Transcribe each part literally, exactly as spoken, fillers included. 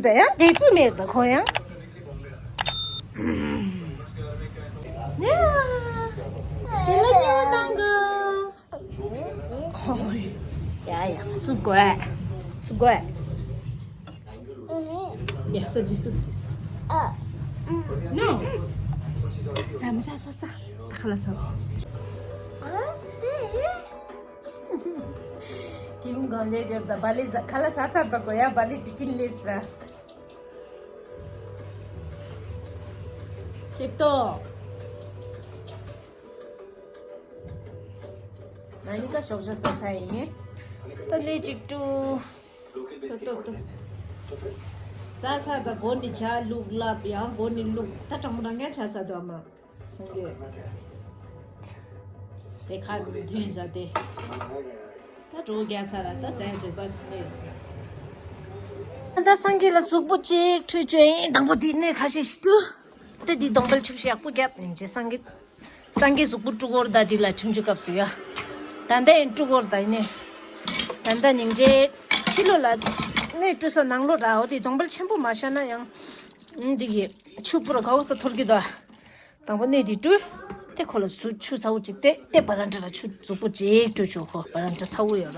ད་ཡང་དེ་ཚོ་མེད་ད་ཁོ་ཡང་། ཞེ་ལ་ཉེ་བ་བཏང་གི། ཡ་ཡ་སུབ་དགོས། སུབ་དགོས། ཡ་སབ་ཇི་སུབ་ཇི་སུབ། No. ཟ་མི་ཟ་ཟ་ཟ། ཁ་ལག་ཟ། ཀིམ་གང་ལས་དེར་ད་བ་ལི་ཟ་ཁ་ལག་ཟ་ཚར་ད་གོ་ཡ་བ་ལི་ཅི་ཀིན་ལེས་ར། ཁེབ་ཏོ། ང་གཉིས་ཀ་ཞོགས་ཇ་ཟ་ཚར་ཡིན། ད་ལས་ཅིག་ཏུ། ཏོ་ཏོ་ཏོ། ཟ་ས་ད་མགོ་ནི་ཇ་བླུགས་ལབ་ཡང་མགོ་ནི་བླུགས་ད་དྲང་མོ་རང་ངས་ཇ་ཟ་དོ་མ། སངས་རྒྱས། དེ་ཁ་ཐོན་ཟ་དེ། ད་གྲོགས་རྒྱག་ཚར་ད་ཟ་ཡ་འདོད་པ་སི་མེད། ད་སངས་རྒྱས་ལ་གཟུགས་པོ་གཅིག་ཁྲུས་བཅོས་ཡིན་དང་པོ་དེ་ནས་ཁ་ཤས་ཤིག་ཏུ། ད་དེ་སྡོང་པལ་ཆུ་ཞག་པོ་རྒྱབ་ནས་རྗེས་སངས་རྒྱས། སངས་རྒྱས་གཟུགས་པོ་དཀྲུག་འོར་ད་དེ་ལ་ཆུང་ཆུང་སྐབས་སུ་ཡ། ད་ལྟ་ཡིན་དཀྲུག་འོར་ད་ཡིན་ནས། ད་ལྟ་སྙིང་རྗེ། ཕྱི་ལོགས་ལ། གནས་དཀྲུག་ས་ནང་ལོགས་ར་འོ་དེ་སྡོང་པལ་ཆེན་པོ་མ་བཞག་ན་ཡང་། འདི་གི་ཆུ་པུ་ར་ག་འོ་ས་འཐོར་གི་ད། དང་པོ་གནས་དེ་བཀྲུས། དེ་ཁོ་ལ་ཆུ་ཆུ་ཚ་བོ་གཅིག་སྟེ་དེ་བ་ར་འདྲ་ལ་ཆུ་རྫུག་པོ་གཅིག་བཀྲུས་ཆོག་ཁོ་བ་ར་འདྲ་ཚ་བོ་ཡོད་ར།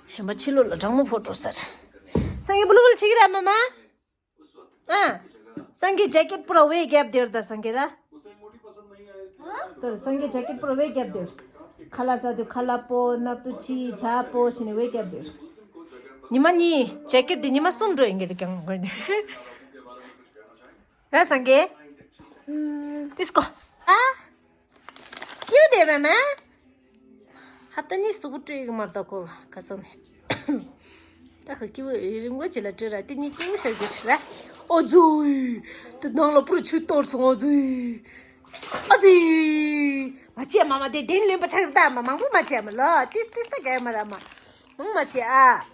གཞན་པ་ཕྱི་ལོགས་ལ་གྲང་མོ་ཕོག་འགྲོ་ས་རེད། སངས་རྒྱས་བུ་ལུ་བུ་ལུ་བྱེད་ཀྱི་ར་མ་མ། ཨ། སངས་རྒྱས་ཇེ་ཀེད་པུ་ར་ཝེ་རྒྱབ་དེར་ད་སངས་རྒྱས་ར། ད་སངས་རྒྱས་ཇེ་ཀེད་པུ་ར་ཝེ་རྒྱབ་དེར། ཁ་ལག་ཟ་དུས་ཁ་ལག་པོ་སྣབས་དུ་ཆི་ཇ་པོ་བྱས་ནས་ཝེ་རྒྱབ་དེར། ཉི་མ་གཉིས་ཇེ་ཀེད་དེ་ཉི་མ་གསུམ་འགྲོ་ཡིན་གྱི་རེད་ཀྱང་དགོས་ནས། ར་སངས་རྒྱས། ཏིས་ཀོ། ཨ། ཀྱུ་དེ་མེ་མེ། ཧབ་ཏ་ནི་སུ་གུ་སྤྲོད་ཡི་གི་མར་ད་ཁོ་ག་སོང་ནས། ད་ཁོ་ཀྱུ་རིང་གོ་ཅི་ལ་སྤྲོད་ར་དེ་ནི་ཀྱུ་ཤ་གི་ཤ་ར། ཨོ་ཛུའི། དེ་ནང་ལ་པུར་ཆུ་གཏོར་སོང་ཨོ་ཛུའི། ཨ་ཙི། མ་བྱེད་མ་མ་དེ་དེན་ལེན་པ་ཆགས་ར་ད་མ་མང་པོ་མ་བྱེད་མ་ལ་ཏིས་ཏིས་ད་ག་མ་ར་མ། མང་མ་བྱེད་ཨ།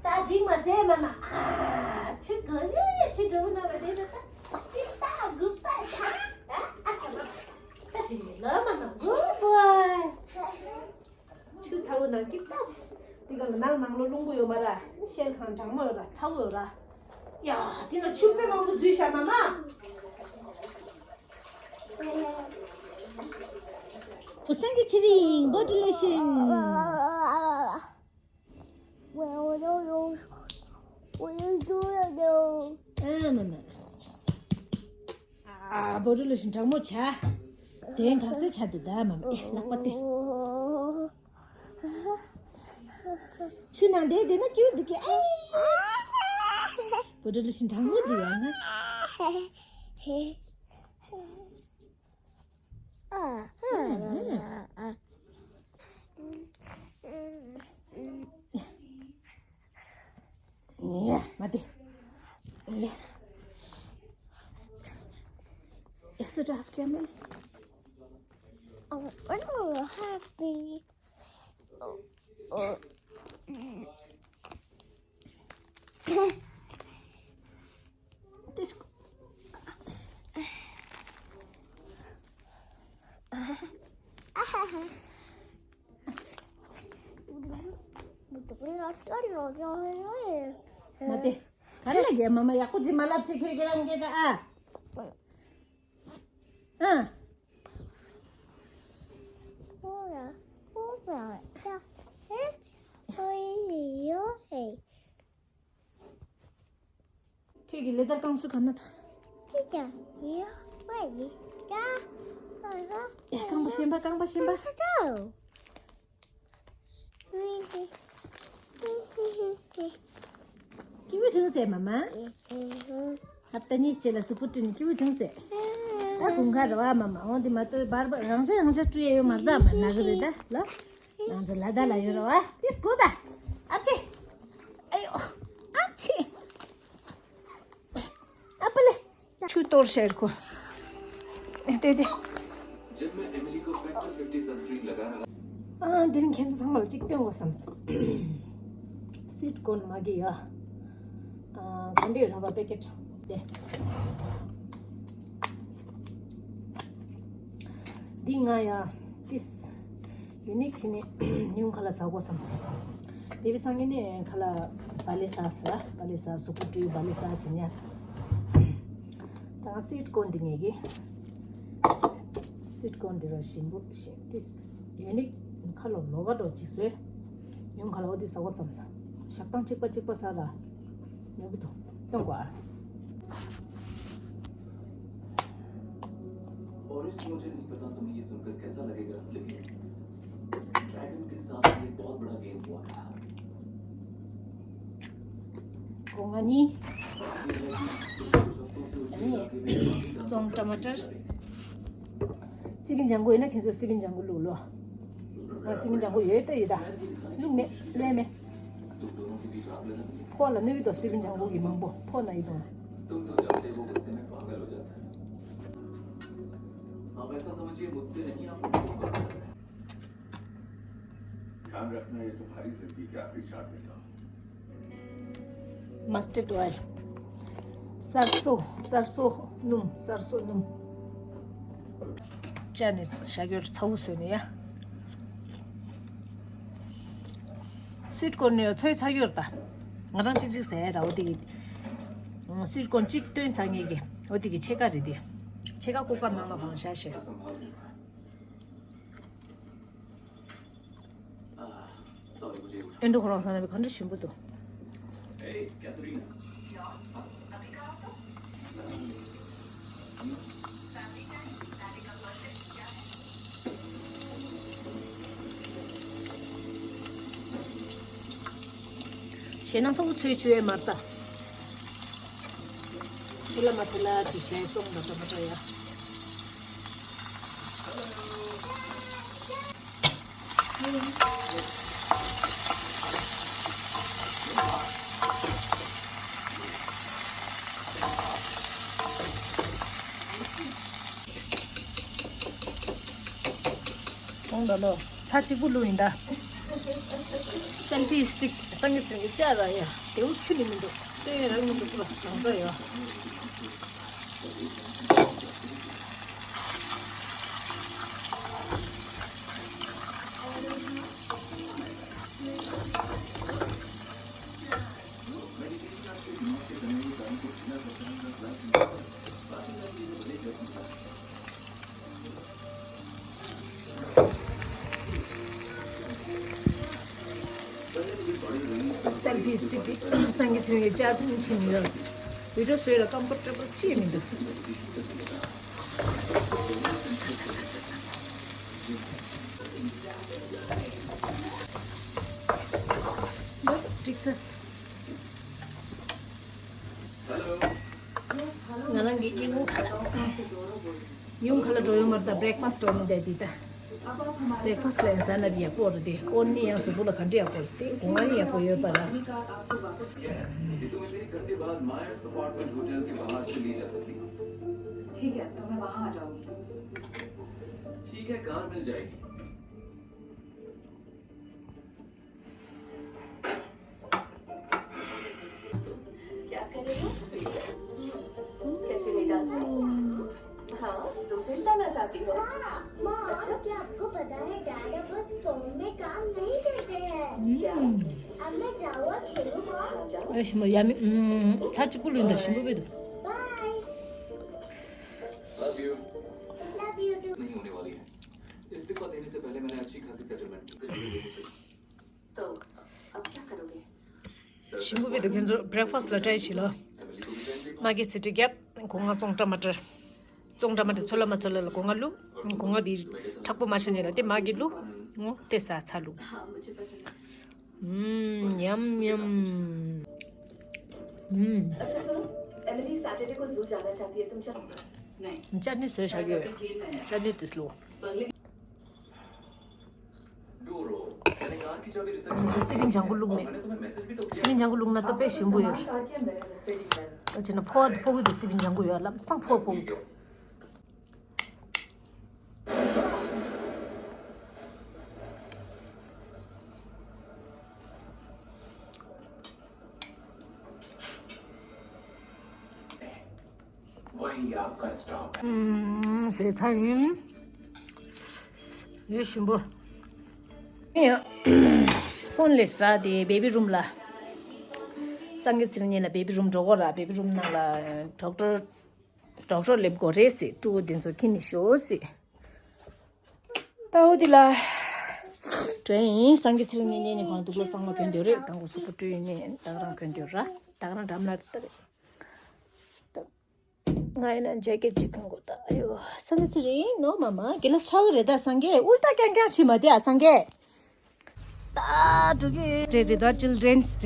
ད་འགྲིག་མ་ཟེར་མ་མ། ཨ། ཆུ་ག་ལེ་ཆུ་འགྲོ་ན་མ་དེ་ན་ད། སིམ་ད་གུབ་ད་ཆ། ཨ་ཨ་ཆ་མ་ཆ། ད་འགྲིག་ནི་ལ་མ་ན་གུབ་བ། ཆུ་ཚ་བོ་ནང་སྐྱིབ་ད། དེ་ག་ལ་ནང་ནང་ལོ་རླུང་བུ་ཡོད་མ་ར། ཤེལ་ཁང་གྲང་མོ་ཡོད་ར་ཚ་བོ་ཡོད་ར། ཡ་དེ་ན་ཆུ་དཔེ་མང་པོ་འཛུལ་ཤག་མ་མ། བུ་སངས་རྒྱས་ཚེ་རིང་congratulations། ཨ་མ་མ། ཨ་བོ་ཏྲུ་ལོ་ཤིན་དྲང་མོ་བྱ། དེ་ག་ས་ཆ་དེ་ད་མ་མ་ཨེ་ལག་པ་དེ། ཆུ་ནང་དེ་དེ་ན་ཀྱུ་འདུག་གི་ཨེ། བོ་ཏྲུ་ལོ་ཤིན་དྲང་མོ་འདུག་ཡ་ན། ཡ། མ་དེ། ཡ། ཡ་སུ་དྲ་ཧྥ་ཀྱ་མེ། Oh, I'm happy. This. མ་དེ། ག་རེ་ལ་རྒྱལ་མ་མ་ཡག་པོ་ཅིག་མ་ལབ་ཚེ་ཁྱོད་ཁྱེད་རང་སྐད་ཆ་ཨ། ཨ། ཁྱོད་ཀྱི་ལེ་དར་རྐང་སུ་ག་ན་ཐོ། ཅི་ཅང་ཡོད་པ་ཡིན་ཀ་ཨ་ཧ། ཡ་རྐང་པ་གཞན་པ་རྐང་པ་གཞན་པ། ཧ་ཧ། ཀི་ཝི་བྱུང་ཟེར་མ་མ། ཧབ་ཏ་གཉིས་རྗེས་ལ་གཟུགས་པོ་བཀྲུས་ནས་ཀི་ཝི་བྱུང་ཟེར། ད་དགུན་ཁ་རེད་བ་མ་མ་འོང་དེ་མ་གཏོགས་བར་བར་རང་ཆ་རང་ཆ་བཀྲུ་ཡ་ཡོད་མ་རེད་ད་མ་ན་གི་རེད་ད་ལོ། ང་ཚོ་ལ་ད་ལ་ཡོད་རེད་བ་དེ་སྒོ་ད། ཨ་ཅེ། ཨ་ཡོ། ཨ་ཅེ། ཨ་པ་ལེ། ཆུ་གཏོར་ཤར་ཁོ། ཨེ་དེ་དེ། ཨ་འདི་རིང་ཁྱེད་ཚང་མ་ལ་གཅིག་སྟོན་དགོས་བསམ་སོང་། སུའིཊ་ཀོརན་མ་གི་ཡ། ཨ་ག་འདྲས་ར་བ་པེ་ཀེ་ཊི་དེ། འདི་ང་ཡ་ཏིས་ཡུ་ནིག་བྱས་ནས་ཉུང་ཁ་ལ་ཟ་དགོས་བསམ་སོང་། བེ་བི་སང་གི་ནི་ཁ་ལ་བ་ལི་ཟ་ཟེར། བ་ལི་ཟ། གཟུགས་པོ་བཀྲུས་བ་ལི་ཟ་བྱེད་ཉལ་ཟེར། ད་ང་སུའིཊ་ཀོན་འདི་ངེད་ཀྱི་སུའིཊ་ཀོན་འདི་ར་ཞིམ་པོ་ཞིམ་ཏིས་ཡོད་ནི་ཁ་ལོ་ལོ་ག་འགྲོ་ཅིག་བཟོས། ཉུང་ཁ་ལོ་འོ་དེ་ཟ་གོ་ཙམ་ཟ། ཞག་དང་གཅིག་པ་གཅིག་པ་ཟ་ར་ཉོ་གི་འདུག་སྟོན་གོ་ཨ། और इस मुझे नहीं पता तुम्हें ये सुनकर कैसा लगेगा, लेकिन ड्रैगन के साथ ये बहुत बड़ा गेम हुआ था। གོང་ང་གཉིས། ཨ་ནི་བཙོང་ཊ་མ་ཊར། སི་པིན་ལྗང་གུ་ཡོད་ན་ཁྱེད་ཚོས་སི་པིན་ལྗང་གུ་བླུགས་ལོ། ང་སི་པིན་ལྗང་གུ་ཡོད་ད་ཡོད་ད། བླུགས་མེད་བླུགས་མེད། ཕོ་ལ་གནོད་ཀྱི་དོ་སི་པིན་ལྗང་གུ་གི་མང་པོ་ཕོ་ན་ཡི་དོ། तुम तो जब देखो गुस्से में पागल हो जाता है। अब ऐसा समझिए, मुझसे नहीं, आप उनको कर रहे हैं। ध्यान रखना, ये तुम्हारी जिंदगी के आखिरी चार दिन का। Mustard oil. सरसों, सरसों ནུམ། सरसों ནུམ། ཅ་ནི་ཤ་གྱོར་ཚ་བོ་བཟོས་ནས་ཡ། སུའིཊ་ཀོན་ནི་ཚོས་ཚ་གྱོར་ད། ང་རང་གཅིག་གཅིག་ཟས་ར་འོ་དེ། སུའིཊ་ཀོན་གཅིག་བཏོན་ཚ་ངེས་ཀྱི་འོ་དེ་གི་ཕྱེད་ཀ་རེད་དེ། ཕྱེད་ཀ་ཀོ་ཀ་མ་མ་གང་ཤ་ཤེ། ཨེ་འགྲོ་ཁོ་རང་ས་ན་བི་ག་འདྲ་ཞིམ་པོ་འདུག་ཞེ་ན་ཚ་བོ་ཚོས་བཅུ་ཡས་མར་ལྟ། ཚེ་ལ་མ་ཚེ་ལ་ཅིག་ཞལ་གཏོང་དང་འདྲ་མ་འདྲ་ཡ། གོང་ད་ལོ་ཚ་གཅིག་པུ་བླུགས་ཡིན་ད། སེལ་ཕི་སི་ཊིག་སང་གི་ཚིག་གི་ཅག་ར་ཡ། དེའུ་ཁྱུ་ནི་མི་འདུག་དེ་རང་མི་འདུག་པ་གང་ཚ་ཡ། སེལ་ཕི་སི་ཊིག་སང་གི་ཚིག་གི་ཅག་ཐུང་ཕྱིན་ཡོད། བི་ཌིའོ་བཟོས་ལ་ཀམ་ཕོར་ཊེ་བལ་ཅི་ཡང་མི་འདུག་ང་རང་གི་ཉིན་གུང་ཁ་ལག་ཉིན་གུང་ཁ་ལག་འགྲོ་ཡོང་མར་ད་བྷི་རེག་ཕ་སི་འགྲོ་ཡོང་བསྡད་དེ་ད། བྷི་རེག་ཕ་སི་ལ་ཡང་ཟ་ན་ཡག་པོ་རེད་དེ། ཨོ་ནི་ཡང་གཟུགས་པོ་ལ་ག་འདྲ་ཡག་པོ་རེད་དེ། སྒོ་ང་ནི་ཡག་པོ་ཡོད་པ་ལ། ये तुम इतनी गंदी बात मायर्स अपार्टमेंट होटल के बाहर से ली जा सकती है। ठीक है, तो मैं वहां आ जाऊंगी। ठीक है, कार मिल जाएगी। क्या कर रही हो? कैसे नहीं डांस? हाँ, तुम फिर डालना चाहती हो? माँ, अच्छा? क्या आपको पता है, डैड अब बस फोन में काम नहीं करते हैं। क्या? अब मैं जाऊँ और खेलूँ, माँ। ཨེ་ཞིམ་པོ་ཡ་མི། ཨུམ། ཚ་གཅིག་པུ་ལུས་འདི་ཞིམ་པོ་བེད་དོ། bye. Love you. Love you too. नहीं होने वाली है। इस्तीफा देने से पहले मैंने अच्छी खासी सेटलमेंट। तो अब क्या करोगे? ཞིམ་པོ་བེད་དོ། ཁྱེད་ཚོ་བྷི་རེག་ཕ་སི་ལ་ཊ་རའི་བྱེད་ལ། མ་གི་སི་ཊིག་རྒྱབ། སྒོ་ང་བཙོང་ཊ་མ་ཊར། བཙོང་ཊ་མ་ཊར་ཚོད་ལ་མ་ཚོད་ལ་ལ་སྒོ་ང་བླུགས། སྒོ་ང་བི་མཁྲེགས་པོ་མ་ཆགས་ཉེ་ལ་དེ་མ་གི་བླུགས། ངོ་དེ་ཟ་ཚ་བླུགས། ཨུམ། ཉམ་ཉམ། ཨུམ། ཅ་ནི་བཟོས་བཞག་ཡོད། ཅ་ནི་དེ་སློ། སི་པིན་ལྗང་གུ་བླུགས་མེད། སི་པིན་ལྗང་གུ་བླུགས་ན་ད་དཔེ་ཞིམ་པོ་ཡོད། ཨ་ཅེ་ན་ཕོ་བ་ཕོ་གི་འདུག་སི་པིན་ལྗང་གུ་ཡོད། ལམ་སང་ཕོ་ཕོ་གི་འདུག་ཟས་ཚར་ཡིན། ཡོད་ཞིམ་པོ། ཡ། ཕོན་ལས་ར་དེ་བེ་བི་རུམ་ལ། སངས་རྒྱས་ཚེ་རིང་གཉིས་ལ་བེ་བི་རུམ་འགྲོ་དགོས་ར། བེ་བི་རུམ་ནང་ལ་ཌོག་ཊར་ཌོག་ཊར་སླེབས་དགོས་རེད་ཟེར། ཕྲུ་གུ་དེ་ཚོ་ཁྱེར་ནས་ཤོག་ཟེར། ད་འོ་དེ་ལ་དྲན་ཡིན། སངས་རྒྱས་ཚེ་རིང་གཉིས་གཉིས་ནས་ཁོང་དུག་ལོག་གཙང་མ་གོན་འདོད་རེད། དང་པོ་གཟུགས་པོ་བཀྲུས་ནས་ད་ག་རང་གོན་འདོད་ར། ད་ག་རང་འགྲམ་ལ་རེད་ད་རེད། ང་ཡིན་ན་ཇེ་ཀེ་ཊི་གཅིག་གོན་དགོས་ད། ཨ་ཡོ། སངས་རྒྱས་ཚེ་རིང་ནོ་མ་མ་དགེ་ལ་ཆགས་ཀྱི་རེད་ད་སངས་རྒྱས། ཨུལ་ཏ་རྐྱང་རྐྱང་བྱེད་མ་དེ་ཨ་སངས་རྒྱས། ད་འགྲོ་གི་རེད་རེད་ད། ཅིལ་ཌེན་སི་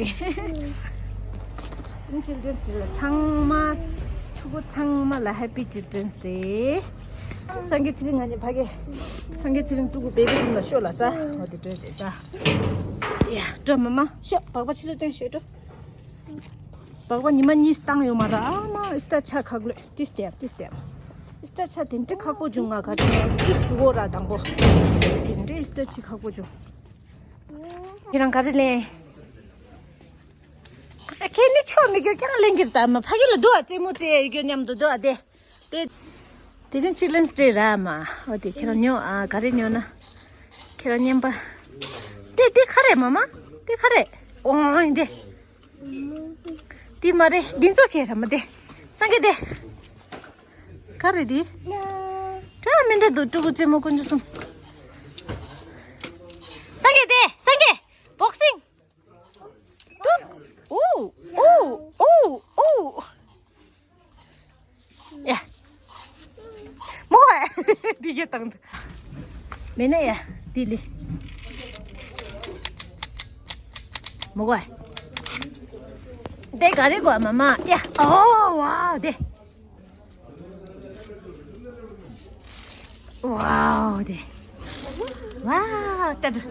ཌེ། ཅིལ་ཌེན་སི་ཌེ་ལ་ཚང་མ་ཕྲུ་གུ་ཚང་མ་ལ་ཧེ་པི་ཅིལ་ཌེན་སི་ཌེ། སངས་རྒྱས་ཚེ་རིང་ང་གཉིས་ཕ་གི། སངས་རྒྱས་ཚེ་རིང་ཕྲུ་གུ་བེ་བི་རུམ་ལ་ཤོག་ལ་ས། འོ་དེ་འགྲོ་དེ་ད། ཡ་འགྲོ་མ་མ་ཤོག་སྦག་སྦག་ཕྱི་ལ་སྟོན་ཤོག་འགྲོ། སྦག་སྦག་ཉི་མ་གཉིས་བཏང་ཡོད་མ་རེད། ཨ་མ་ཨིས་ཊར་ཆ་ཁག་ལོས་ཏིས་ཏེ་ཏིས་ཏེ། ཨིས་ཊར་ཆ་དེ་འདྲ་ཁག་པོ་བྱུང་། ང་ག་ཅི་ཡང་ཅིག་ཞུ་འོ་ར་དང་པོ། དེ་འདྲ་ཨིས་ཊར་ཆི་ཁག་པོ་བྱུང་། ཁྱེད་རང་ག་རེ་ལེན། ཁྱེད་ནི་ཆོ་མི་རྒྱུ་ཁྱེད་རང་ལེན་གྱི་རེད་ད། མ་ཕ་གི་ལ་འདུག་ཨ། རྩེད་མོ་རྩེ་ཡི་རྒྱུ་མཉམ་དུ་འདུག་ཨ་དེ། དེ། དེ་རིང་ཅིག་ལེན་སི་ཊེ་ར་མ། འོ་དེ་ཁྱེད་རང་ཉོ་ཨ། ག་རེ་ཉོ་ན། ཁྱེད་རང་རྔན་པ། དེ་དེ་ག་རེ་མ་མ། དེ་ག་རེ། ཨོ་ཨོ་ཡིན་དེ། དེ་མ་རེད། འདི་ཚོ་ཁྱེད་རང་མ་དེ། སངས་རྒྱས་དེ། ག་རེ་དེ། འདྲ་མི་འདྲ་འདུག་ཕྲུ་གུ་རྩེད་མོ་དཀོན་མཆོག་གསུམ། སངས་རྒྱས་དེ་སངས་རྒྱས། བོག་སིང་། ཏུག་ཨུ་ཨུ་ཨུ་ཨུ། ཡ། མོ་ག་འདི་ག་བཏང་འདུག་མེད་ན་ཡ། འདི་ལི། མོ་ག་དེ་ག་རེ་གོ་མ་མ། ཡ། ཨོ་ཝའོ་དེ། ཝའོ་དེ། ཝའོ་ཏེ་ཏེ།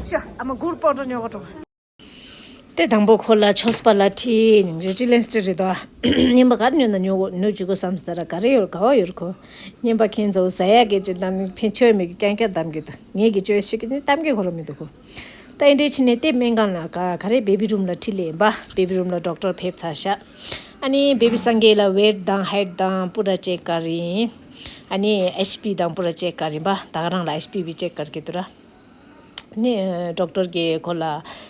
ཤོ་ཨ་མ་གུར་པོ་ཏོ་ཉོ་གོ་ཏོ། དེ་དང་པོ་ཁོ་ལ་ཆོས་པ་ལ་ཁྲིད་ཅིག་ལེན་སི་ཊེ་རེད་དོ། རྔན་པ་ག་རེ་ཉོ་ན་ཉོ་གོ་ཉོ་བཅུག་གོ་བསམ་སྟ་ར། ག་རེ་ཡོད་ག་བ་ཡོད་ཁོ། རྔན་པ་ཁྱེད་ཚོ་ཟ་ཡག་གི་ཅིག་དང་ཕན་ཆོས་མེད་གི་རྐྱང་རྐྱང་གཏམ་གི་འདུག་ངེད་ཀྱི་ཆོས་ཤིག་གི་ནི་གཏམ་གི་ཁོ་ར་མི་འདུག་གོ། ད་ཨེ་འདྲས་ཕྱིན་ནས་དེ་སྨན་ཁང་ལ་ག་ག་རེ་བེ་བི་རུམ་ལ་ཁྲིད་ལེ་ཡིན་པ། བེ་བི་རུམ་ལ་ཌོག་ཊར་ཕེབས་ཚར་ཤག་ཨ་ནི་བེ་བི་སངས་རྒྱས་ལ་ཝེཊ་དང་ཧའིཊ་དང་པུ་ར་ཅེག་ག་རེ་ཡིན། ཨ་ནི་ཨེཆ་པི་དང་པུ་ར་ཅེག་ག་རེ་ཡིན་པ། ད་ག་རང་ལ་ཨེཆ་པི་བི་ཅེག་ག་རེ་གི་འདུག་ར། ནི་ཌོག་ཊར་གྱིས་ཁོ་ལ་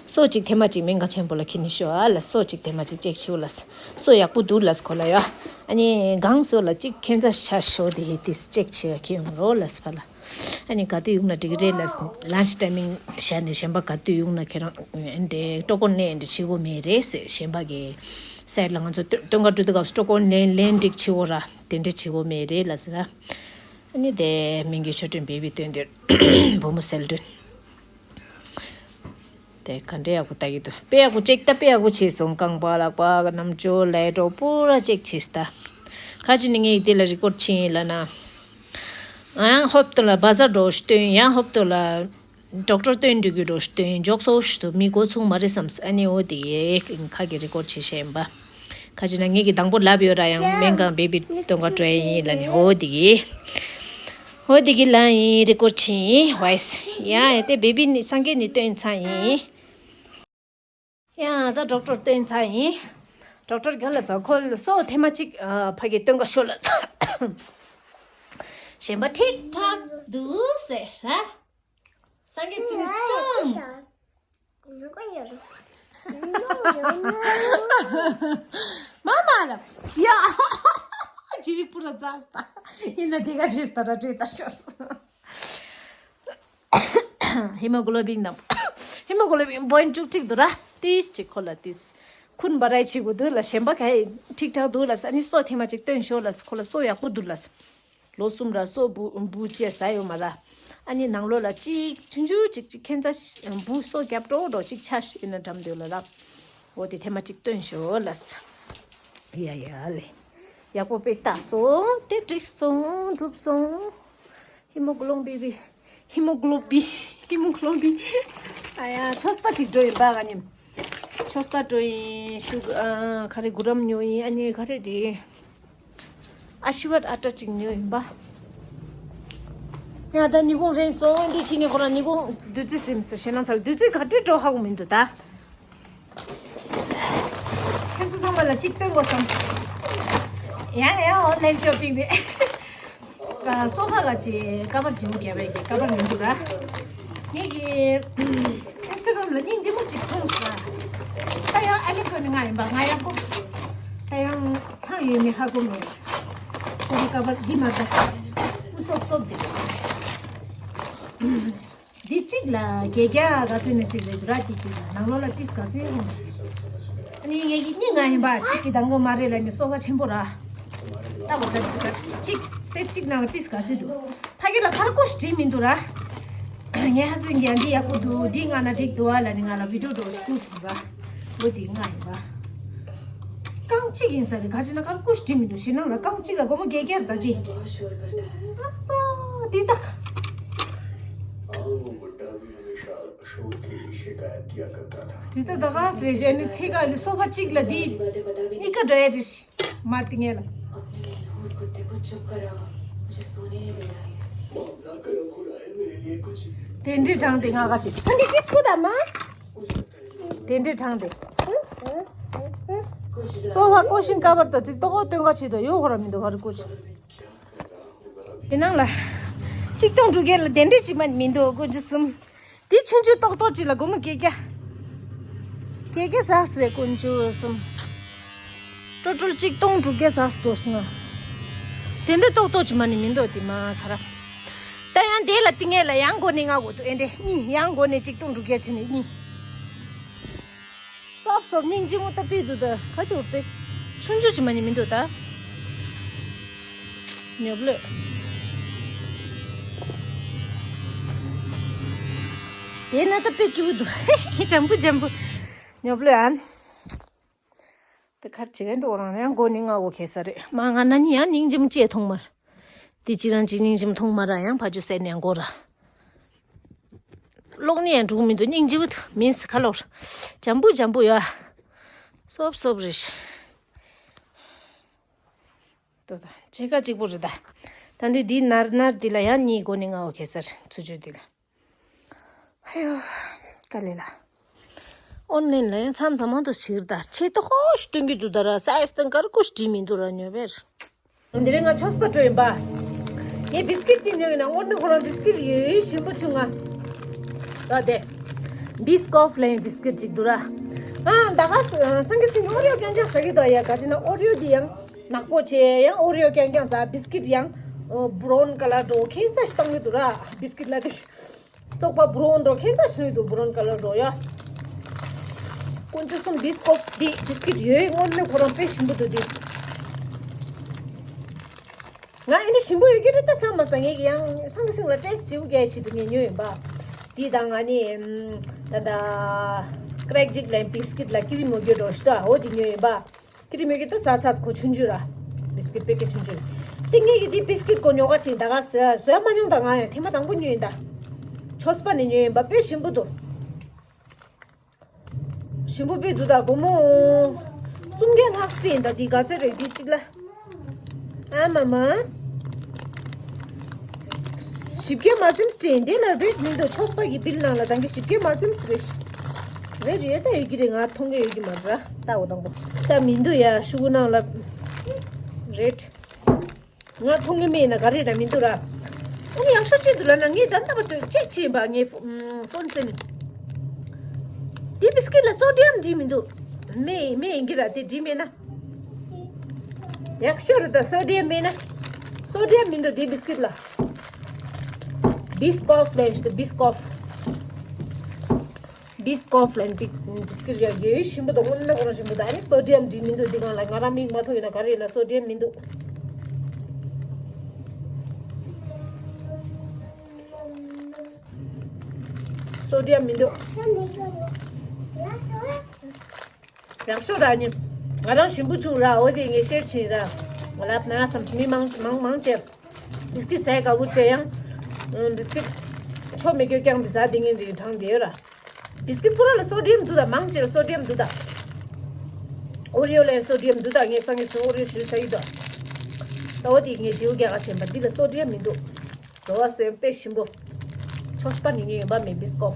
སོ་གཅིག་ཐེངས་མ་གཅིག་སྨན་ཁང་ཆེན་པོ་ལ་ཁྱེར་ནས་ཤོག་ཨ་ལ། སོ་གཅིག་ཐེངས་མ་གཅིག་ཅེག་བྱེད་ལ། སོ་ཡག་པོ་འདུག་ལ་ཁོ་ལ་ཡ། ཨ་ནི་གང་སོ་ལ་གཅིག་ཁྱེད་ཚ་ཤ་ཤོ་དེ་ཡི་དེ་ཅེག་བྱེད་ཁྱེར་ཡོང་རོགས་ལ་ཕ་ལ། ཨ་ནི་ག་དུས་ཡོང་ན་འགྲིག་གི་རེད་ལ། ལན་ཆི་ཊའི་མིང་བཞག་ནས་གཞན་པ་ག་དུས་ཡོང་ན་ཁྱེད་རང་ཨེ་འདྲས་ཀྲོ་ཀོན་ནས་ཨེ་འདྲས་བྱེད་དགོས་མེད་རེད་ཟེར། གཞན་པ་གི་སའིཌ་ལ་ང་ཚོ་སྟོན་སྟོན་ཁ་སྤྲོད་དུས་སྐབས་སུ་ཀྲོ་ཀོན་ལེན་ལེན་འགྲིག་བྱེད་དགོས་ར། དེ་འདྲས་བྱེད་དགོས་མེད་རེད་ལ་ཟེར་ར། ཨ་ནི་དེ་མིང་གི་ཆོས་སྒྲོན་བེ་བི་སྟོན་དེར་བུ་མོ་སེལ་སྒྲོན། དེ་ག་འདྲས་ཡག་པོ་ལྟ་གི་འདུག་དཔེ་ཡག་པོ་ཅེག་ད་དཔེ་ཡག་པོ་བྱས་སོང་། རྐང་པ་ལག་པ་རྣམ་ཅོ་ལས་འགྲོ་པུ་ར་ཅེག་བྱས་ད། ཁ་ཅིག་ནི་ངས་དེ་ལ་རི་ཀོཌ་ཕྱིན་ཡིན་ལ་ན། ཡང་ཧོབ་ཏོ་ལ་བ་ཟར་འགྲོ་སྟོན། ཡང་ཧོབ་ཏོ་ལ་ཌོག་ཊར་སྟོན་འགྲོ་གི་འགྲོ་སྟོན། འཇོག་སོ་ཞུ་མི་འགོ་ཚུགས་མ་རེད་བསམ། ཨ་ནི་འོ་དེ་ཁ་གི་རི་ཀོཌ་བྱས་བཤད་ཡིན་པ། ཁ་ཅིག་ན་ངེད་ཀྱི་དང་པོ་ལབ་ཡོད་ར། ཡང་སྨན་ཁང་བེ་བི་སྟོན་ག་འགྲོ་ཡ་ཡིན་ལ་ནི། འོ་དེ་གི། འོ་དེ་གི་ལ་ཡིན་རི་ཀོཌ་ཕྱིན་ཡིན་ཝོ་ཡིས། ཡ་ཡ་དེ་བེ་བི་ནི་སངས་རྒྱས་ནི་སྟོན་ཚར་ཡིན། ཡ་ད་ཌོག་ཊར་སྟོན་ཚར་ཡིན། ཌོག་ཊར་ག་ལ་ཚ་ཁོ་སོ་ཐེངས་མ་གཅིག་ཨ་ཕ་གི་སྟོན་ག་ཤོག་ལ། གཞན་པ་ཐིག་ཐག་འདུག་ཟེར་ར། སངས་རྒྱས་ཚེ་རིང་སི་ཊོང་། མ་མ་ལ། ཡ། ཅི་རིགས་པུ་ར་ཛ་སྟ། ཡིན་ན་དེ་ག་ཅི་སྟ་ར་ཏྲེ་ལྟ་ཤོར་སོང་། ཧི་མོ་གོ་ལོ་བིན་དང་། ཧི་མོ་གོ་ལོ་བིན་པོ་ཡིན་ཊི་བཅུ་གཅིག་འདུག་ར། ཏིས་ཅིག་ཁོ་ལ་ཏིས། ཁུན་བ་རའི་ཆི་གུ་འདུག་ལ། གཞན་པ་ག་ཡི་ཐིག་ཐག་འདུག་ལ། ཨ་ནི་སོ་ཐེངས་མ་ཅིག་སྟོན་ཤོག་ལ། ཁོ་ལ་སོ་ཡག་པོ་འདུག་ལ། ལོ་གསུམ་ར་སོ་བུ་བུ་ཅེ་ཟ་ཡོད་མ་ར། ཨ་ནི་ནང་ལོགས་ལ་ཅིག་ཆུང་ཆུང་ཅིག་ཅིག་ཁྱེད་ཚ་བུ་སོ་རྒྱབ་འགྲོ་འགྲོ་ཅིག་ཆ་ཤི་ན་འགྲམ་འདོད་ལ་ར། འོ་དེ་ཐེངས་མ་ཅིག་སྟོན་ཤོག་ལ། ཡ་ཡ་ལེ། ཡག་པོ་དཔེ་ལྟ་སོང་། དེ་འགྲིག་སོང་། འགྲུབ་སོང་། ཧི་མོ་གོ་ལོམ་བི་བི། ཧི་མོ་གོ་ལོམ་བི། ཧི་མོ་གོ་ལོམ་བི། ཨ་ཡ་ཆོས་པ་ཅིག་འགྲོ་ཡིན་པ་ག་ཉིམ། ཆོས་པ་འགྲོ་ཡིན་ཤུག་ཨ་ག་རེ་གུ་རམ་ཉོ་ཡིན། ཨ་ནི་ག་རེ་རེད། ཨ་ཤི་ཝར་ཨ་ཏྲ་ཅིག་ཉོ་ཡིན་པ། ཡ་ད་ཉི་གུང་རན་སོང་། འདི་ཕྱི་ནས་ཁོ་རང་ཉི་གུང་བདུད་རྩི་ཟིམ་ཟེར་ཞེ་ན་ཚར། བདུད་རྩི་ག་འདྲས་འགྲོ་ཧ་གོ་མི་འདུག་ད། ཁྱེད་ཚོ་ཚང་མ་ལ་གཅིག་སྟོན་དགོས་བསམ། ཡང་ཡང་ཨོན་ལན་ཤོ་པིང་རེད། ཨ་སོ་ཁ་ལ་ཅི་ཀ་པར་བྱེད་དགོས་རྒྱབ་པའི་ཀ་པར་མི་འདུག་ར། ངེད་ཀྱི་ཨ་ ཁྱེད་རང་ལ་སྙིང་རྗེ་མོ་ཅིག་མཐོང་སོང་། ད་ཡང་ཨ་ལེ་ཚོ་ནི་ང་ཡིན་པ། ང་ཡག་པོ། ད་ཡང་ཚང་ཡོད་མེད་ཧ་གོ་མེད། ཚོ་གི་ཀ་བར་འདི་མ་ད་ཨུ་སོབ་སོབ་འདི། འདི་གཅིག་ལ་བརྒྱད་བརྒྱ་ག་ཚོད་ནས་གཅིག་རེད་འདུག་ར། འདི་གཅིག་ལ་ནང་ལོགས་ལ་པིས་ག་ཚོད་ཡོང་མ་སོང་། ཨ་ནི་ངེད་ཀྱི་གཉིས་ང་ཡིན་པ། གཅིག་གི་དང་པོ་མ་རེད་ལ་ནི་སོ་པ་ཆེན་པོ་ར། ལྟ་བ་ད་འདི་ག་གཅིག་སེ་གཅིག་ནང་ལ་པིས་ག་ཚོད་འདུག་ཕ་གི་ལ་ཁར་ཀོ་ཞིག་བྲིས་མི་འདུག་ར། ངའི་ཧ་སི་ཡང་འདི་ཡག་པོ་འདུག་འདི་ང་ན་འགྲིག་འདུག་ཨ་ལ་ནི་ང་ལ་བི་ཌིའོ་འགྲོ་ཞིག་བསྐུར་ཞིག་འདུག་ར། ལོ་འདི་ང་ཡིན་པ། རྐང་གཅིག་ཡིན་ས་རེད། ག་ཅི་ན་ཁར་ཀོ་ཞིག་བྲིས་མི་འདུག་ཞེ་ནང་ལ་རྐང་གཅིག་ལ་སྒོར་མོ་བརྒྱད་བརྒྱ་རེད་ད་གི། ཨ་ཙ་འདི་དག་འདི་ད་ད་ག་ཟེ་ཞེ་ནི་ཚེ་ག་ལི་སོ་པ་གཅིག་ལ་འདི་གཉིས་ཀ་འདྲ་ཡ་རེད། མ་དེ་ངས་ལ། अपने उस कुत्ते को चुप कराओ, मुझे सोने नहीं दे रहा है। དེ་འདྲའི་གྲངས་དེ་ང་ག་ཅིག་སང་གི་ཅིས་པོ་ད་མ། དེ་འདྲའི་གྲངས་དེ། སོ་བ་ཀོ་ཤིན་ཀ་བར་དུ་ཅིག་ཏོག་ཏོན་ག་ཆེད་དུ་ཡོད་ཁོ་ར་མི་འདུག་ག་རི་ཀོ་ཆུ། དེ་ནང་ལ། གཅིག་སྟོང་དྲུག་བརྒྱ་ལ་དེ་འདྲའི་ཅིག་མ་མི་འདུག་ཀུན་གྱི་གསུམ། དེ་ཆུང་ཆུང་ཏོག་ཏོག་ཅིག་ལ་སྒོར་མོ་བརྒྱད་བརྒྱ། བརྒྱད་བརྒྱ་ཟག་སྲེ་དཀོན་མཆོག་གསུམ། ཊོ་ཊལ་གཅིག་སྟོང་དྲུག་བརྒྱ་ཟག་སྲེ་འགྲོ་སོང་ང་། དེ་འདྲ་ཏོག་ཏོག་ཅིག་མ་ནི་མི་འདུག་དེ་མ་ཁ་ར། ད་ཡང་དེ་ལ་ཏི་ངེ་ལ་ཡང་སྒོར་ནི་ལྔ་དགོས་འདུག་ཨེ་འདྲེ་གཉིས་ཡང་སྒོར་ནི་གཅིག་སྟོང་དྲུག་བརྒྱ་བྱས་ནས་གཉིས། སོབ་སོབ་སྙིང་རྗེ་མོ་ལྟ་བུའི་འདུག་ད་ཁ་ཆུ་བུར་ཏེ། ཆུང་ཆུང་ཅིག་མ་ནི་མི་འདུག་ད། ཉོབ་ལོས། དེ་ན་ད་དཔེ་སྐྱིད་པོ་འདུག་ཧེ་ཧེ་འཇམ་པོ་འཇམ་པོ། ཉོབ་ལོས་ཨན། དེ་ཁར་ཇི་གན་འགྲོ་རང་ཡང་སྒོར་ནི་ལྔ་འོ་ཁེ་ས་རེད་མ་ང་ན་ནི་ཡང་སྙིང་རྗེ་མོ་ཅེས་མཐོང་མར། དེ་གཅིག་རང་གཅིག་སྙིང་རྗེ་མོ་མཐོང་མ་ར་ཡང་ཕ་ཇོ་སེ་ནས་འགོ་ར། གློག་ནི་ཡང་འགྲུག་མི་འདུག་སྙིང་རྗེ་མོ་མིན་སི་ཁ་ལོར། འཇམ་པོ་འཇམ་པོ་ཡ། སོབ་སོབ་རེད། ཏོ་ད་ཕྱེད་ཀ་གཅིག་པོ་རེད་ད། ད་འདི་འདི་ནར་ནར་འདི་ལ་ཡང་གཉིས་སྒོར་ནི་ལྔ་འོ་ཁེ་སར་ཚུ་ཆུ་འདི་ལ། ཧེ་ཡོ། དཀའ་ལས་ལ། ཨོན་ལན་ལ་ཡང་མཚམས་མཚམས་མང་དུ་ཞིག་ད་ཆེ་ཏོ་ཧོ་ཞིག་སྟོན་གི་འདུག་ད་ར་སའི་སྟེང་དཀར་ཀོ་ཞིག་བྲིས་མི་འདུག་ར་ཉོ་བེར། འདི་རིང་ང་ཆོས་པ་སྤྲོ་ཡིན་པ། ངས་བིས་ཀིད་ཅིག་ཉོས་ཡིན་ན་དངོས་གནས་ཁོ་རང་བིས་ཀིད་ཡོད་ཞིམ་པོ་བྱུང་ང་། ད་དེ། བིས་ཀོབ་ལེན་བིས་ཀིད་ཅིག་འདུག་ར། ཨ་ད་ག་སང་གི་སིང་ཨོ་རི་ཡོ་རྐྱང་རྐྱང་ཟ་གི་འདུག་ཡ་ག་ཅི་ན་ཨོ་རི་ཡོ་འདི་ཡང་ནག་པོ་བྱས་ཡང་ཨོ་རི་ཡོ་རྐྱང་རྐྱང་ཟ་བིས་ཀིད་ཡང་བྷ་རོན་ཀ་ལར་འགྲོ་ཁྱད་མཚར་ཞིག་བཏང་གི་འདུག་ར་བིས་ཀིད་ལ་དེ། བཙོག་པ་བྷ་རོན་འགྲོ་ཁྱད་མཚར་ཞིག་འདུག་བྷ་རོན་ཀ་ལར་འགྲོ་ཡ། དཀོན་མཆོག་གསུམ་བིས་ཀོབ་འདི་བིས་ཀིད་ཡོད་དངོས་གནས་ཁོ་རང་དཔེ་ཞིམ་པོ་འདུག་འདི། ང་ཨེ་འདི་ཞིམ་པོ་ཡོད་ཀྱི་རེད་ད་བསམ་མ་སོང་ངས་ཀྱི་ཡང་སང་གི་སིང་ལ་ཊེ་སི་ཊི་བྱེད་དགོས་ཀྱི་ཆེད་དུ་ངས་ཉོས་ཡིན་པ། འདི་དང་ང་ནི་ད་ད་ཀྲེག་ཅིག་ལ་བིས་ཀིད་ལ་ཀི་རི་མོ་རྒྱུ་འགྲོ་ཞིག་ད་འོ་འདི་ཉོས་ཡིན་པ། ཀི་རི་མོ་གི་ད་ཟ་ཚ་ཁོ་ཆུང་ཆུང་ར། བིས་ཀིད་པེ་ཀེ་ཆུང་ཆུང་ར། དེ་ངས་ཀྱི་འདི་བིས་ཀིད་ཁོ་ཉོ་ག་ཆེད་ད་ག་ཟ་ཟ་མ་མྱོང་ད་ང་ཡང་ཐེངས་མ་དང་པོ་ཉོས་ཡིན་ད། ཆོས་པ་ནས་ཉོས་ཡིན་པ་དཔེ་ཞིམ་པོ་འདུག་ཞིམ་པོ་དཔེ་འདུག་ད་སྒོར་མོ་སུམ་བརྒྱ་ལྷག་སྤྲད་ཡིན་ད་འདི་ག་ཚད་རེད་འདི་གཅིག་ལ། ཨ་མ་མ། བཞི་བརྒྱ་མ་ཟིན་སྤྲད་ཡིན་འདི་ལ་རེད་མི་འདུག་ཆོས་པ་གི་བིལ་ནང་ལ་ད་གི་བཞི་བརྒྱ་མ་ཟིན་རེད། རེད་ཡོད་ད་ཡོད་ཀྱི་རེད་ང་མཐོང་གི་ཡོད་ཀྱི་མ་རེད་ད་འོ་དང་པོ་ད་མི་འདུག་ཡ་ཤུ་གུ་ནང་ལ་རེད། ང་མཐོང་གི་མེད་ན་ག་རེ་ར་མི་འདུག་ར། ཨ་ནི་ཡག་ཤོས་ཅི་འདུག་ལབ་ན་ངས་ད་ལྟ་བར་དུ་ཅེག་བྱས་པ་ངའི་ཕོ་ཕོན་སེ་ནི། དེ་བིས་ཀིད་ལ་སོ་ཌི་ཡམ་བྲིས་མི་འདུག་མེད་མེད་ཡིན་གྱི་ར་དེ་བྲིས་མེད་ན། ཡག་ཤོས་རེད་ད་སོ་ཌི་ཡམ་མེད་ན། སོ་ཌི་ཡམ་མི་འདུག་དེ་བིས་ཀིད་ལ། བིས་ཀོབ་ལབ་ཡོད་ཞིག་འདུག་བིས་ཀོབ། བིས་ཀོབ་ལབ་ཡོད་འདུག་བིས་ཀིད་ཡ་ཡོད་ཞིམ་པོ་འདུག་དངོས་གནས་ཁོ་རང་ཞིམ་པོ་འདུག་ཨ་ནི་སོ་ཌི་ཡམ་བྲིས་མི་འདུག་འདི་སྒང་ལ་ང་རང་མིག་མ་ཐུག་ཡིན་ན་ག་རེ་ཡིན་ན་སོ་ཌི་ཡམ་མི་འདུག་སོ་ཌི་ཡམ་མི་འདུག་ཡག་ཤོས་ར་ནི། ང་རང་ཞིམ་པོ་བྱུང་ར་འོ་དེ་ངས་ཤེར་བྱིན་ར། ང་ལབ་ན་བསམ་སོང་མི་མང་མང་མང་བྱས། བིས་ཀིད་ཟས་དགའ་བོ་བྱས་ཡང་། བིས་ཀིད་ཆོ་མི་སྐྱོ་རྐྱང་བི་ཟ་དེ་ངན་རིགས་གྲངས་དེ་ཡོད་ར། བིས་ཀིད་པུ་ར་ལ་སོ་ཌི་ཡམ་འདུག་ད་མང་ཆེ་བ་སོ་ཌི་ཡམ་འདུག་ད། ཨོ་རི་ཡོ་ལ་ཡང་སོ་ཌི་ཡམ་འདུག་ད་ངས་སང་ཉིན་སོ་ཨོ་རི་ཡོ་ཞུ་ས་ཡིན་ད། ད་འོ་དེ་ངས་བྱིའུ་རྒྱག་ག་ཆེན་པ་འདི་ལ་སོ་ཌི་ཡམ་མི་འདུག་འགྲོ་བ་སེམས་དཔེ་ཞིམ་པོ། ཆོས་པ་ནི་ངའི་ཡོད་པ་མེད་བིས་ཀོབ།